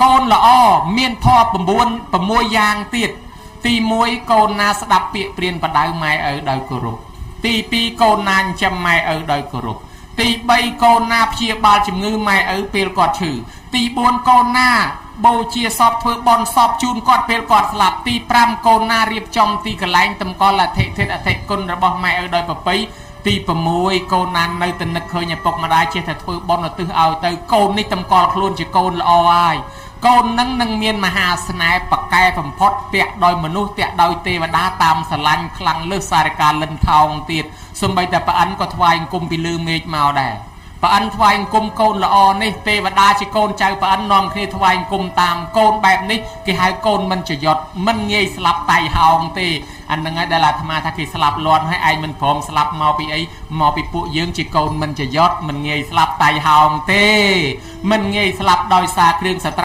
កូនល្អមានធម៌9 6យ៉ាងទៀតទី1កូនណាស្ដាប់ពាក្យព្រានបដៅម៉ែឪដោយគោរពទី2កូនណាចិញ្ចឹមម៉ែឪដោយគោរពទី3កូនណាព្យាបាលជំងឺម៉ែឪពេលគាត់ឈឺទី4កូនណាបូជាសពធ្វើបន់សពជូនគាត់ពេលគាត់ស្លាប់ទី5កូនណារៀបចំទីកន្លែងតម្កល់អធិធាតុអធិគុណរបស់ម៉ែឪដោយប្រពៃទី6កូនណានៅតែនឹកឃើញឪពុកម្ដាយចេះតែធ្វើបន់ឧទ្ទិសឲ្យទៅកូននេះតម្កល់ខ្លួនជាកូនល្អហើយកូននឹងនឹងមានមហាស្នេហ៍បកែបំផុតតាក់ដោយមនុស្សតាក់ដោយទេវតាតាមស្រឡាញ់ខ្លាំងលើសសារិកាលិនថោងទៀតសំបីតែប្រអិនក៏ថ្វាយអង្គមពីលើមេឃមកដែរប្រអិនថ្វាយអង្គមកូនល្អនេះទេវតាជាកូនចៅប្រអិននាំគ្នាថ្វាយអង្គមតាមកូនបែបនេះគេហៅកូនមិនចយត់មិនងាយស្លាប់តៃហោងទេអានឹងហើយដែលអាត្មាថាគេស្លាប់លាន់ហើយឯងមិនព្រមស្លាប់មកពីអីមកពីពួកយើងជាកូនមិនចយត់មិនងាយស្លាប់តៃហោងទេមិនងាយស្លាប់ដោយសារគ្រឿងសត្វ